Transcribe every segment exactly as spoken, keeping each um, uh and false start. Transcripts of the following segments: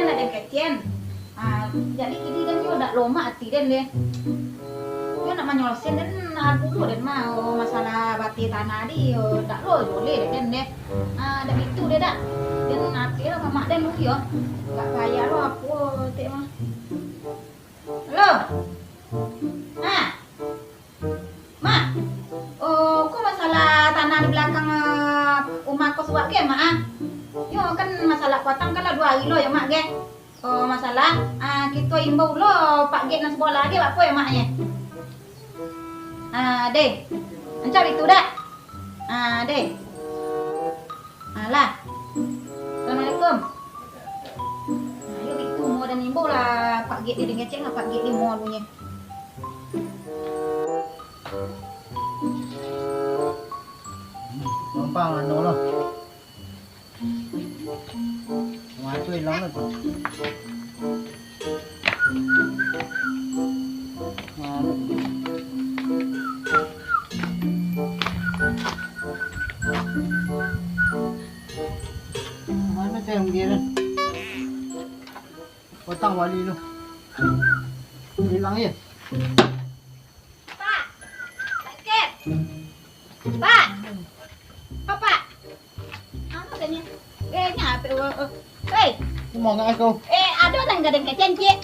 Den kecen. Ah, jadi kini den yo dak lomak ati den deh. Yo nak manyolosen den, ah, dulu den mah, oh, masalah bateh tanah di yo dak lo joleh den deh. Ah, dak gitu deh dak. Den api lah mamak den dulu yo. Gak payah lo apo tek mah. Halo. Ah. Mak, oh, ko masalah tanah di balakang, eh, umah ko suwak ge, Mak, ah? Yo, kan masalah potang kan lah duo hari lo yo, Mak, ge. Oh, masalah, ah, kito imbau lo Pak Gek nan sabolah ge, bak apo yo, Mak, ye? Ah, deh. Ancak itu dak? Ah, deh. Alah. Assalamualaikum. Nah, yo, itu mo dan imbau lah Pak Gek di, dengeceng lah Pak Gek di mo lunye. Gampang anu lah. Matu ilang lah tu. Mano? Mano cewek dia tu? Potang wali tu. Ilang ye. Pak! Sakik! Pak! Pak! Apa katanya? Eh, ni apa? Eh, eh. Hei! Ni mangak kau. Eh, ado nan gadang kecen, cik.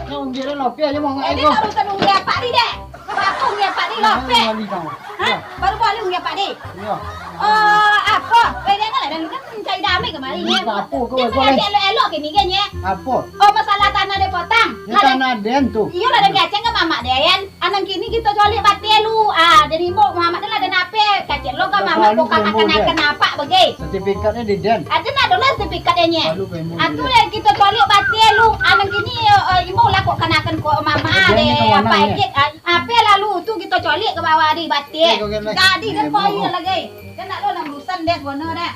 Ni unggi dia lapih aja mangak kau. Eh, ni barusan unggi apa ni, dek? Apa unggi apa ni, lapih? Wali kau. Hah? Baru balik unggi apa ni? Iya. Oh, apa? Eh, dia kan ada kan cari damai kemarin, ya. Apa kau? Dia boleh elok-elok gini, kan, ya? Apa? Oh, masalah tanah dia potang. Ya, tanah den tu. Iyo lah, den kecen ke mamak dia, kan? Anang kini kito coliak bateh lu. Ah, dari imbau mamak tu lah den ape. Kacik lo ka mamak buka makan-makan apak bagai. Sertifikatnyo di den. Ado lah sertifikatnyo. Atu lah kito coliak bateh lu. Anang kini, eh, imbau lah kok kanakan kok mamak deh. Apa ikit? Ah, ape lalu tu kito coliak ke bawah di bateh. Tadi kan kau ingat lagi. Kan nak lo enam bulusan deh, bono dah.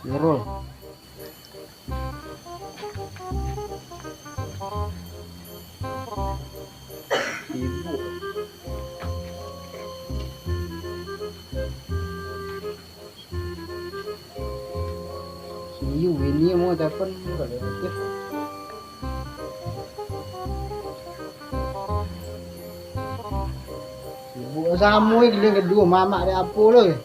Nurul. Sibuk. Iyo, bini mau telepon, kalau aktif. Sibuk samo, eh, giliran kaduo, mamak dek apo lo, eh.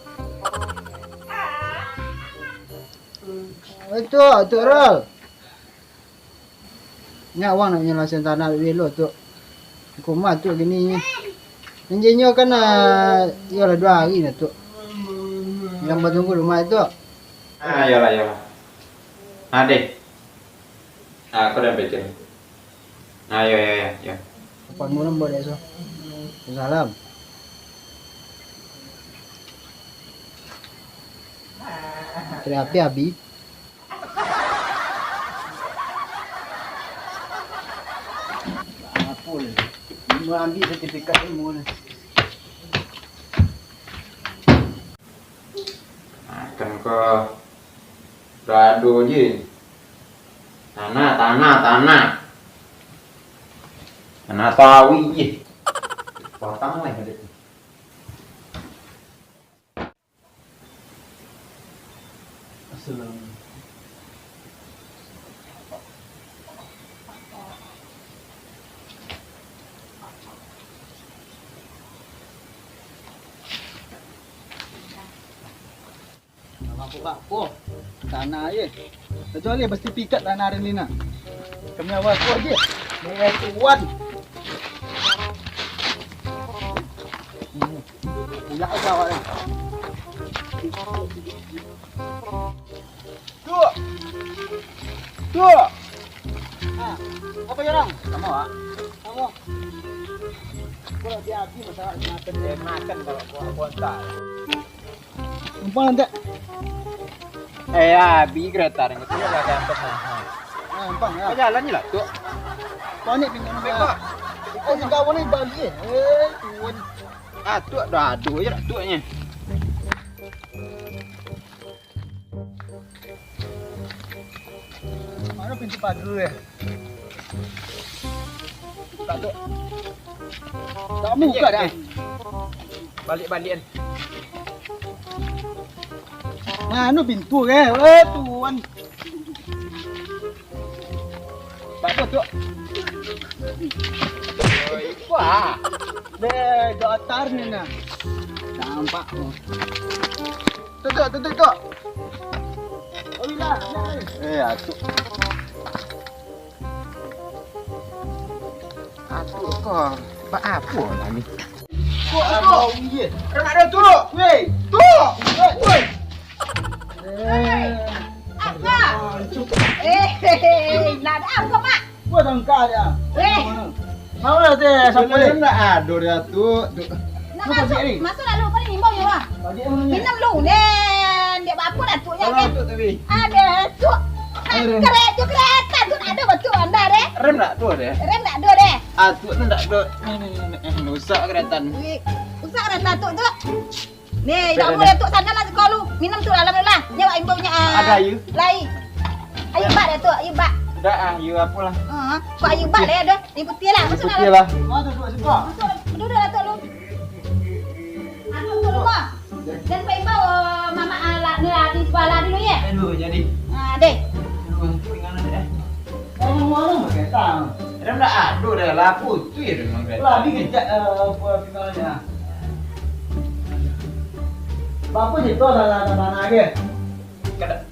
Itu, Tok Rol. Nyo awak nak nyalahkan tanah dek belo, Tok. Koma, Tok, kini. Janjinyo kan, ah, iyolah, duo hari nah, Tok. Yang batunggu rumah, Tok. Ah, iyolah, iyolah. Ah, deh. Ah, aku dah pikir. Ah, yo, yo, yo, yo. Apo murah buat esok? Salam. Terapi abi. Apo leh? Mau ambil sertifikat ilmu ni. Makan ko. Dah ado je. Tanah, tanah, tanah. Tanah sawi je. Potong lah. Assalamualaikum. Bako-bako. Tanah aye. Kecuali bersertifikat tanah ari ni nah. Kami awal ko aje. Ni tuan. Pulak aja awak ni. Tuk. Tuk. Ah, apo yo, Rang? Samo, ah. Samo. Ko lah habis masalah makan. Eh, makan kalau ko, ko antar. Numpang nanti. Eh, ya, bi kereta dengan tu lah, ada angkot mahal. Ah, numpang ya. Jalan je lah, Tuk. Panik pinjam. Beko. Oh, si kawan ni balik, eh. Eh, tuan. Ah, Tuk, dah ado je lah, Tuk, nya. Mano pintu pagar, eh? Tak, Tuk. Tak buka dah. Eh. Baliak-baliak kan. Mano pintu, eh? Eh, tuan. Bagus, Tuk. Wah. Deh, jotar ni nah. Nampak tu. Tutup, tutup, Tuk. Oh, iya, iya. Eh, atuk. Atuk ko, baapo lah ni? Tuk, Tuk. Remak dah, Tuk. Weh, Tuk. Weh. Eh. Apa? Eh, nak ada apa, Mak? Buat angka dia. Eh. Mau lah teh, siapa ni? Nak ado dia tu. Nak masuk, masuk lalu apa ni imbau nyawa? Minum lu, nen. Dia apa dah tu ya, kan? Ada tu. Kereta tu tak ada betul anda deh. Rem tak tu deh. Rem tak ada deh. Ah, tu tu tak ada. Ni, ni, ni, ni. Eh, rusak kereta ni. Rusak kereta tu tu. Ni, dak buliah tu, sana lah siko lu. Minum tu dalam lah. Nyawa imbau nya. Ada ayu? Lai. Ayu bak dah tu, ayu bak. Dak ah, ayu apolah. Ha, kok ayu bak dah dah. Ni putih lah, masuk putih lah. Oh, tu, tu, siko. Masuk, duduk lah tu lu. Anu tu lu mah. Dan Pak Imbau, mamak ala ni lah di sebelah dulu ya. Aduh, jadi. Ah, deh. Aduh, tinggal deh. Orang-orang mah kata. Rem dah ado dah lah, putuih rem mah kata. Lah, dia kejap, eh, apa, tinggalnya. Bapa cerita salah tanah ke? Kada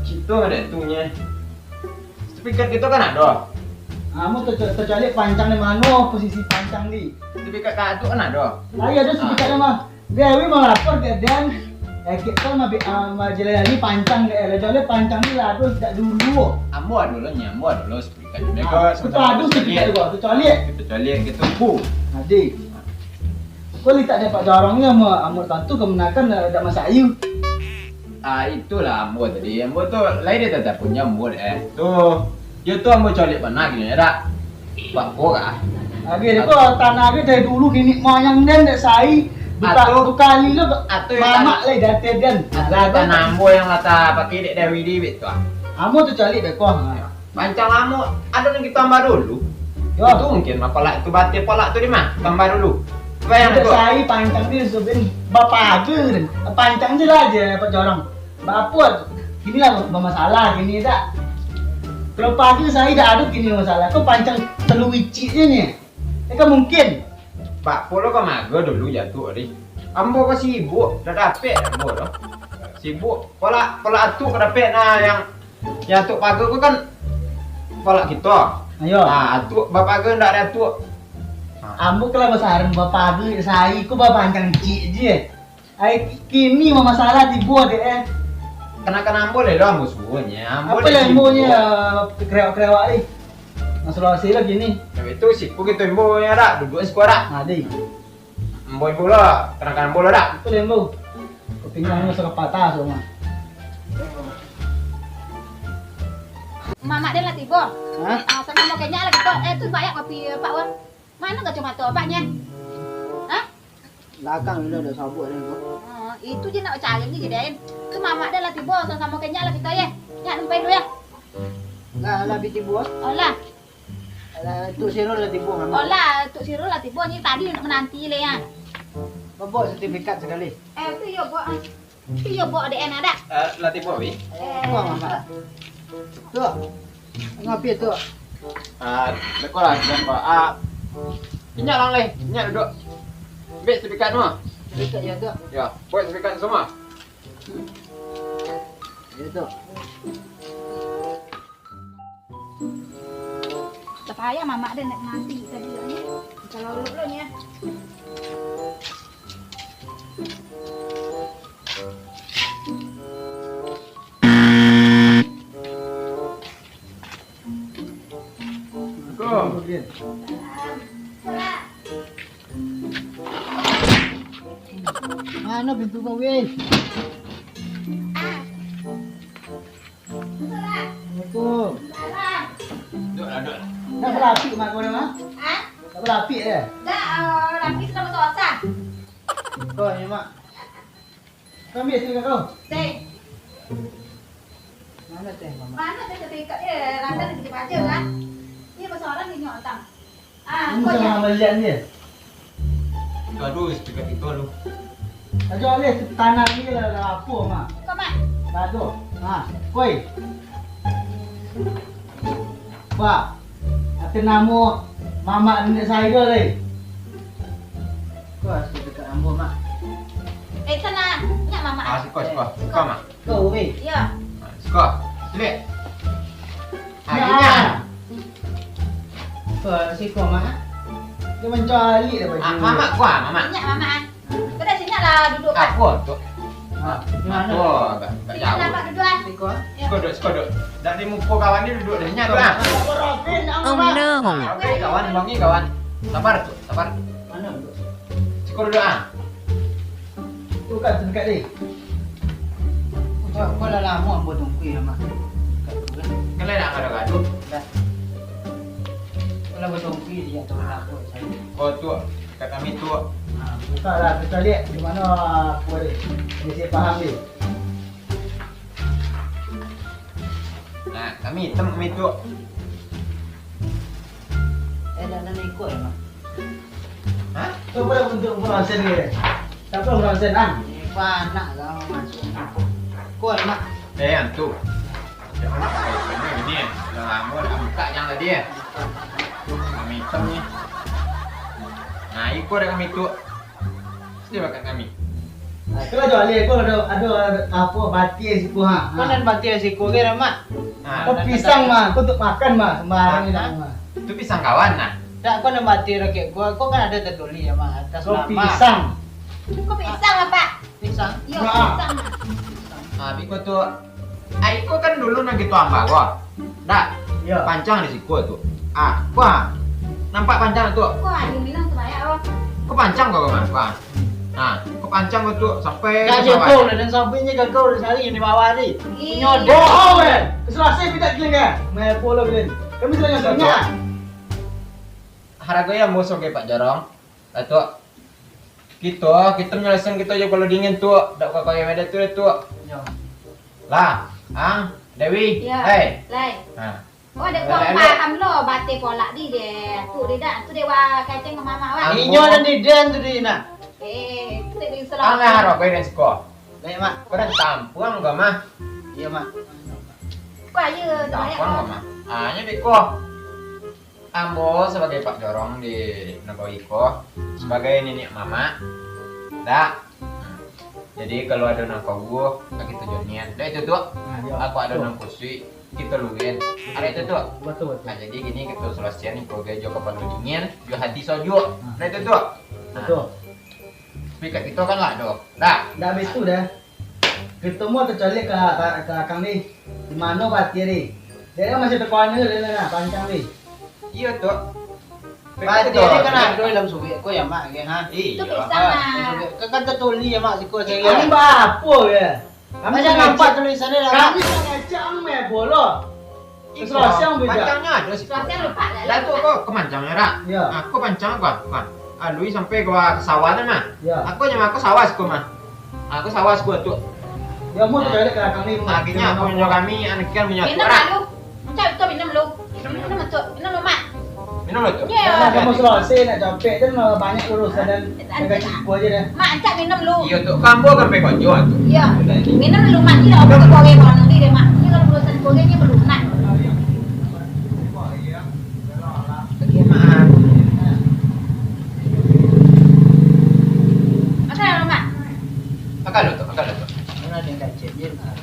cerita ada tu nya. Sertifikat kita kan ada. Kamu terco-, tercaliak pancang di mana posisi pancang di? Sertifikat kak tu kan ada. Lah, iya, ada sertifikatnya mah. Dewi malapor ke den, eh, kita mah bi-, ah, majelis ni pancang ke, eh, kecuali pancang ni lah, aduh, sejak dulu. Ambo ado lah, nyo, ambo ado lah sertifikat. Ah, mereka betul, sama-sama aduh, sertifikat caliak. Juga, tu caliak. Kita caliak, kita pu. Adik. Kau lihat dapat jarangnya sama ambo tantu kemenakan dah, dah masak ayu. Ah, itulah ambo tadi. Ambo tu lain dia tetap punya ambo, eh. Tu. Yo tu ambo caliak bana gini, yo dak? Bako kah? Lagi ko tanah ge dari dulu niniak moyang den dek sai. Buka, atau, buka ali lo, atau yo mamak tan-, lai date den. Atau lah, tanah ambo yang lah tapakai dek Dewi Dewi tu ah. Ambo tu caliak beko. Pancang lamo, ado nan kito tambah dulu. Yo. Itu mungkin mah palak tu batia palak tu di mah, tambah dulu. Bayang tu. Sai pancang tu subin bapaga den. Pancang je lah je dapat jorong. Baapo tu? Kini lah bamasalah kini dak. Kalau pagi saya dak ado kini masalah. Kau pancang telu icik je ni. Eh, kan mungkin. Baapo lo kau maga dulu jatuh tadi? Ambo ko sibuk, dak dapek ambo doh. Sibuk. Kolak, kolak atuk ka dapek nah yang, yang atuk paga ko kan kolak kito. Ayo. Nah, atuk bapaga ndak ado atuk. Ambo kalau basarang bapaga, sai ko bapancang icik je. Ai, kini mah masalah tibo dek, eh. Kanakan ambo lai lo ambo suruahnyo. Ambo apo lai lah ambo nyo, sibuk. Kerewak-kerewak ni. Masalah hasil lah kini. Tapi tu siku kito ambo nyo dak, duduk siku dak. Nah, deh. Ambo ambo lah, kanakan ambo lah dak. Apo lai ambo. Kupinggang mah sudah patah semua. Mamak den lah tibo. Hah? Ah, samo-samo kenyang lah kito. Eh, tu banyak kopi, Pak, wah. Mano kacomato Abah nyo? Hah? Belakang tu ado sabuk ado tu. Oh, itu je nak cari ni je, Den. Tu mamak den lah tibo, samo-samo kenyang lah kito, ye. Nyak, numpain dulu, ya. Lah, lah, bi tibo. Oh, lah. Lah, Tuk Sirul lah tibo, mamak. Oh, lah, Tuk Sirul lah tibo, ni tadi nak menanti le, ya. Bawa sertifikat sekali. Eh, tu yo, Bok, ah. Iyo, Bok, dek, enak dak? Eh, lah tibo, Wi? Eh, buah, Mamak. Tu. Ngopi tu. Ah, beko lah, jangan, Pak. Ah, inyak lang leh, inyak duduk. Ambil sertifikat tu. Sertifikat ya tu. Ya, buat sertifikat semua. Ya tu. Lah payah mamak den nak mati tadi ni. Kalau lu, lu ni, ah. Assalamualaikum. Mano pintu kau, weh? Assalamualaikum. Duduklah, duduklah. Dah berapik mak kau dah, Mak? Hah? Dah berapik dah? Dah, eh, lapis dah basah-basah. Kau ni, Mak. Kau ambil sertifikat kau. Teh. Mana teh, Mamak? Mana teh sertifikat dia? Lantas dia baca kan? Dia basah orang dia nyok datang. Ah, kau jangan melihat dia. Itu aduh, sertifikat itu aduh. Ajo alih tu tanah ni lah, lah apo, Mak? Ko, Mak. Lah tu. Ha, koi. Ba, ati namo mamak niniak sayo lai. Ko asuh dekat ambo, Mak. Eh, tanah. Nyak mamak. Ah, siko, siko. Siko, Mak. Ko, weh. Iyo. Ah, siko. Sini. Ah, nyak. Ko, siko, Mak. Dia mancari dah baju. Ah, mamak, ko, ah, mamak. Nyak mamak, ah. Kau dah sini lah duduk, Pak. Apo tu? Ha, di mano? Apo? Agak, agak jauah. Sini lah, Pak, duduk, ah. Siko. Siko duduk, siko duduk. Dak di muko kawan ni duduk di sini tu, ah. Oh, no. Ah, oke, kawan, wangi, kawan. Sabar tu, sabar tu. Mano duduk? Siko duduk, ah. Tu kan, tu dekat ni. Kau, kau lah lamo ambo tungkui lah, Mak. Dekat tu kan. Kan lah dak gaduah-gaduah. Dah. Kau lah batungkui, dia tahu lah aku, saya. Oh, tu. Kat kami tu. Ha, buka lah, kita lihat di mana aku ada. Dia saya faham dia. Nah, kami hitam kami tu. Eh, dah, dah ikut ya, Mak? Hah? Kau pada untuk Bro Hansen ni. Siapa Bro Hansen, ah? Ni panak lah masuk. Kuat, Mak. Eh, antu. Jangan pakai ini, ini. Dah lama dah buka yang tadi ya. Kami hitam ni. Nah, ikut dah kami tu. Mesti bakat kami. Nah, kalau jual dia, kau ada, ada, ada apa, batia siku, ha? Kau nan batia siku ke, Mak? Nah. Kau pisang, mah. Kau untuk makan, mah. Sembarang ni, mah. Itu pisang kawan, nah. Tak, kau nan batia rakyat kau. Kau kan ada tertulis ya, Mak. Atas nama. Kau pisang. Kau pisang apa? Pisang? Iyo, pisang. Ah, biko tu. Ai, iko kan dulu nan kito amba ko. Dak? Iyo. Pancang di siko tu. Ah, ko ah. Nampak pancang tu? Ko ah, di minang tu banyak, oh. Ko pancang ko, ko, ko ah. Nah, ko pancang ko tu sampai. Dak jago lah, dan sampai ni gagal dah cari di bawah ni. Ih. Bohong, eh. Keselasai pindah gini, eh. Main bola gini. Kami sudah nyontohnya. Harago yang musuh ke Pak Jorong. Datuk. Kito, kito manyalasaian kito jo kepalo dingin tu. Dak ka pakai medan tu, Datuk. Yo. Lah, Ang, Dewi. Yo. Hei. Lai. Ha. Oh, ado kuang paham lo, batai polak di deh. Tu deh dak, tu deh wa kacang ke mama wa. Inyo dan di den tu di nak. Eh, tu deh salah. Ang harap kau dan siko. Baik, Mak. Kau dan tampuang kau mah. Iyo, Mak. Kau ayo, tampuang kau mah. Ah, nyo biko. Ambo sabagai Pak Jorong di nagari ko, sabagai niniak mamak, dak. Jadi, kalau ado nan karuah, ka kito jonian. Dak itu, Tuk? Nah, iyo. Aku ado nan kusuik, kito luruihan. Ado itu, Tuk? Batua, batua. Nah, jadi gini, kito salasaian iko jo kapalo dingin, jo hati sajuak. Nah. Dak itu, Tuk? Nah. Batua. Tapi ka kito kan lah ado. Dak? Dak bitu dah. Kito mah tacolek ka, ka, ka lakang ni. Di mano batia ni? Dia kan masih takuana dia lah, pancang ni. Iyo, Tuk. Batia ni kan ado dalam suruik ko ya, Mak, ke, ha? Iyo. Tu pisang, ha, Mak. Kan, kan tatulih ya, Mak, siko saya. Kami baapo ke? Kami nampak tulisan ni lah, Mak. Kami mangecek ang mebolo. Iko, pancangnya ado siko. Pancang lupa lah. Dah tu ko, ko pancangnya, dak? Yo. Ah, ko pancang ko, ko. Ah, lui sampai ko ka sawah tu mah. Yo. Aku nyo mah, ko sawah siko mah. Ah, ko sawah siko tu. Yo, mau tu balik ke belakang ni. Akhirnya aku nyo kami, anak kan punya tu, dak? Minum lalu. Mancak tu minum lu. Minum, minum. Minum tu, minum lu, Mak. Minum lu tu. Yo. Nah, kamu selesai nak capek tu, banyak urusan dan Angkat siko aja dah. Mak, angkat minum lu. Iyo, Tuk. Kambo kan pe konjo, Tuk. Iyo. Udah ini. Minum lu, Mak. Iyo, aku goreng malam ni deh, Mak. Iyo, kalau urusan gorengnya belum, Mak. Oke, Mak. Makan, Mak. Makan lu, Tuk. Makan lu, Tuk. Mana ada yang kacil je, Mak.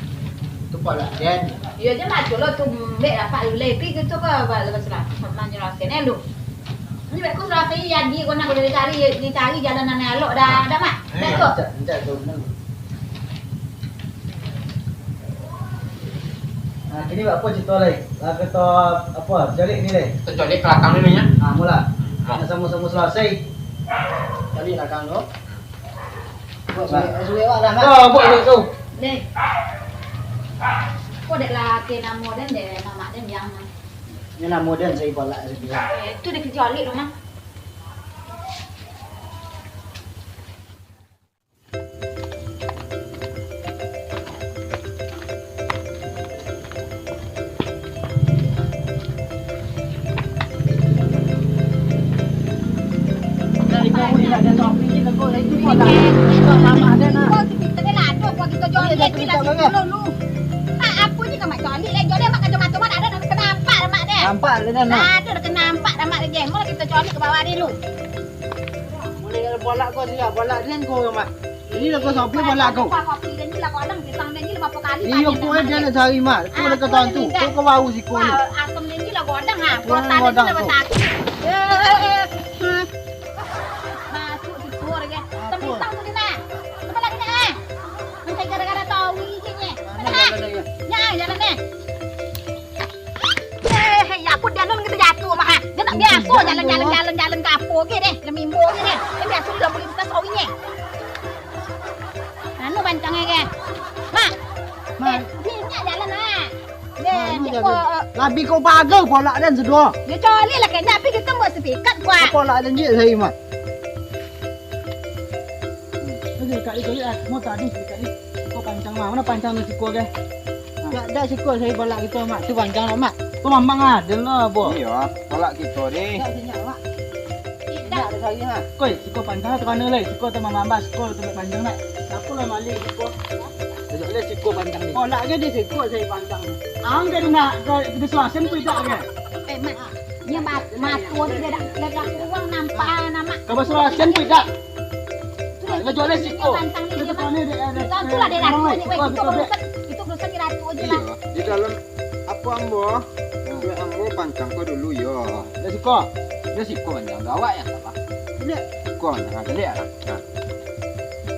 Tu pola dia. Iyo je, Mak. Culo tu, mbek dapat lu lebih gitu ke, lepas lah. Manjelaskan, eh, lu. Ni baik ku selesai jadi ko nak dicari, dicari jalan nan elok dah, dah, Mak. Dah tu. Minta, minta tu, minta. Nah, kini apo cerita lai? Lah kata apo? Cari ni lai. Kita cari ke belakang dulu ya. Ah, mula. Nak sama-sama selesai. Cari belakang tu. Buat sulit, sulit awak lah, Mak. Ah, buat, buat tu. Deh. Ko dek lah ke namo den deh, mamak den yang. Ini namo den saya balak. Eh, tu dia kerja alik rumah. Mamak den, nah. Kau tu pintar lah, aduh, kau kita jolek, kita jatuh-jatuh lah, lu. Ha, apa je kau mak jolek, lek jolek mak kacamata mak, dak ada nak kena nampak dah mak deh. Nampak dah, nah. Dak ada nak kena nampak dah mak deh. Mau kita jolek ke bawah deh, lu. Boleh bolak kau siap, bolak den kau, mak. Ini lah kau sampai bolak kau. Kopi dan je lah kau adang, pisang dan je lah berapa kali. Iyo, panen kau dah, mak, aja deh. Nak cari, mak. Kau dah ketahuan tu. Kau, kau bau siko ni. Wah, asam dan je lah kau adang, ha. Kau adang kau. Kau tadi tu dah batakik. Eh, eh, eh, eh. Masuk tidur, ya. Apa? Tembisang tu, Dina. Cuba lagi, Nak, eh. Macam gara-gara tawi je, ni. Mana jalan lagi? Nya, jalan, eh. Eh, ya, aku dah nang kita jatuh, mah. Dia tak biasa jalan-jalan, jalan-jalan ke apa ke, deh. Dah mimbo ke, deh. Dia biasa dia boleh buka sawi, ni. Anu, bancang, eh, ke? Mak. Mak. Eh, dia nak jalan, ah. Deh, mak, dia jalan. Kau, eh, labi kau pagar polak dan sedo. Dia coli lah, kena, tapi kita buat sepikat, kuat. Polak dan je saya, mak. Aduh, kak, dicari, ah, mau tadi, kak, ni. Siko pancang, mak. Mana pancang tu siko, kan? Ah. Dak, dak siko, saya balak gitu, mak. Tu pancang, mak. Tu mamang, ah, dia lah, boh. Iya, balak gitu, deh. Dak, sini, mak. Dak, ada saya, ha. Koi, siko pancang tu kana, lai. Siko tu mamang, siko tu pancang, nak. Siapa lah malik siko? Dak, lihat siko pancang ni. Balak ke di siko, saya pancang. Ang ke nak, ke, ke suasan pun dak, kan? Eh, mak. Nyo ma-, mato ni dak, dak kurang nampak nama. Ka basuah sen pun dak. Nah, lah jual siko. Pantang ni dia, Mak. Itu lah dia ratu ni, weh. Itu urusan, itu urusan dia ratu aja lah. Iya, di dalam apa ambo? Ambo pancang ko dulu, yo. Dah siko. Dah siko pancang, dah awak yang salah. Siko, nah, caliak lah. Nah.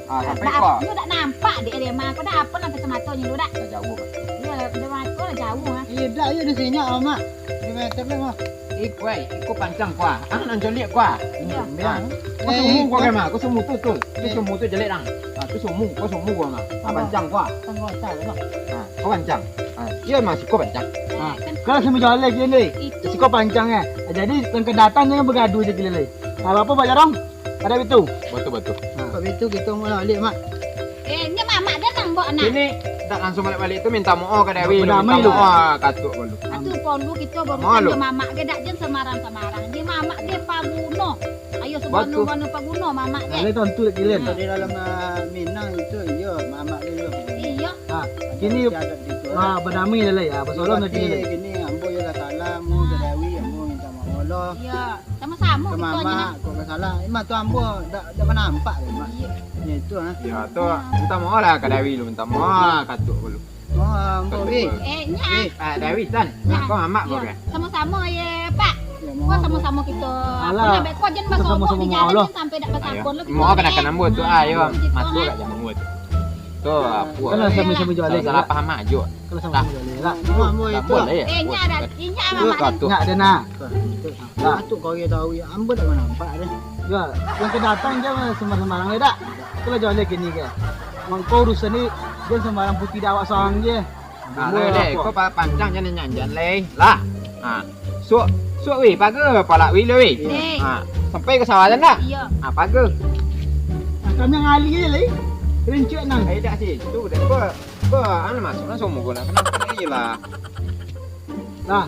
Ah, sampai ko. Nyo dak nampak dek dia, Mak. Kau dah apa lah kacamato nyo tu dak? Dah jauh, Mak. Iya, dah mata lah jauh, ah. Iya, dak, iya, di sini, ah, Mak. Di meter lah, Mak. Iko, eh, iko pancang ko, ah. Ah, nan coliak ko, ah. Iya. Ko sumu ko, kan, Mak? Ko sumu tu, tu. Tu sumu tu jelek, dang. Ah, tu sumu, ko sumu ko, Mak. Ah, pancang ko, ah. Ah, ko pancang. Ah, iya, Mak, siko pancang. Ah, kalau sumu jelek gini, siko pancang, eh. Jadi, yang ka datang jangan bagaduh je gini, leh. Ah, apa, Pak Jarong? Ada itu? Betul, betul. Nah. Kok itu kita mau balik, Mak? Eh, ini mamak dia nang bawa nak. Ini tak langsung balik-balik tu minta maaf ke Dewi, lu minta maaf, katuk baru. Atu polu kita baru mamak dia dak jen semarang-semarang. Dia mamak dia paguno. Ayo, sebanu-banu paguno mamak dia. Nah, dia tontu lagi, Len. Di dalam, ah, Minang itu, iya, mamak dia, iya. Iya. Ah, kini, ah, berdamai lah, ya, bersolong lagi, Len. Kini ambo ya lah salam, ke Dewi, ambo minta maaf lah. Iya. Sama-sama. Ke mamak, kok ka salah. Emang tu ambo dak, dak manampak deh, Mak. Iya. Ya, itu, ah. Ya, tu minta maaf lah ka Dewi lu, minta maaf katuk lu. Oh, ambo, weh. Eh, nya. Ah, Dewi, Tan. Nya. Kau mamak kau, kan? Sama-sama, ya, Pak. Ya, maaf. Kau sama-sama kita. Alah. Apa nak, kau jen basomok di jalan, jen sampai dak basabon lah. Maaf, kena-kena ambo tu, ah, yo. Masuk kat jalan ambo tu. Tu, apa? Kan sama-sama jual lagi. Salah paham aja. Kalau sama-sama jual lagi lah. Maaf, ambo itu. Eh, nya ada, nya ada, Mak. Nya ada, nah. Nah, tu kau ye tahu, ya, ambo dak manampak deh. Ya, yang ka datang je sembarang-sembarang deh, dak. Itulah jauh lagi ni ke. Mangko urusan ni, dia sembarang putih dak awak sorang je. Nah, leh, leh, kau pa-, pancang jan nyanyian leh. Lah. Ha. Suak, suak weh, paga palak weh leh weh. Iya. Ha. Sampai ke sawah dah nak? Iya. Ha, paga. Nah, kami ngali je leh. Rencek nang. Ai dak sih, tu dah. Kau, kau, anu masuk lah semua kau nak kenapa lagi lah. Lah,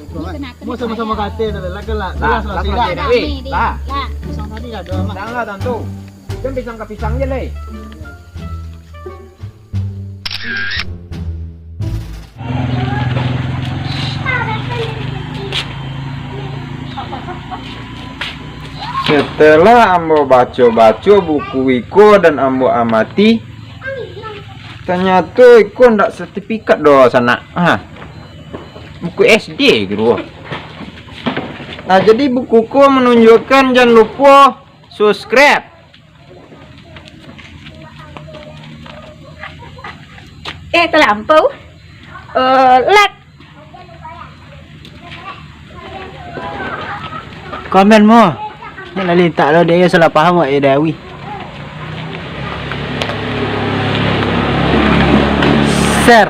mau sama-sama kata dah, lah, lah, lah, lah, lah, lah, lah. Lah. Pisang tadi dah ada, Mak. Dah lah, tantu. Kan pisang ke pisang je, leh. Setelah ambo baco-baco buku iko dan ambo amati, tanyato iko ndak sertifikat doh, sanak. Ha. Buku S D gitu. Nah, jadi buku ko menunjukkan, jangan lupa subscribe. Eh, terlampau. Eh, like. Komen mo. Ni lah lintak lo, dia salah paham wak, eh, Dewi. Share.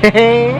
Hehe.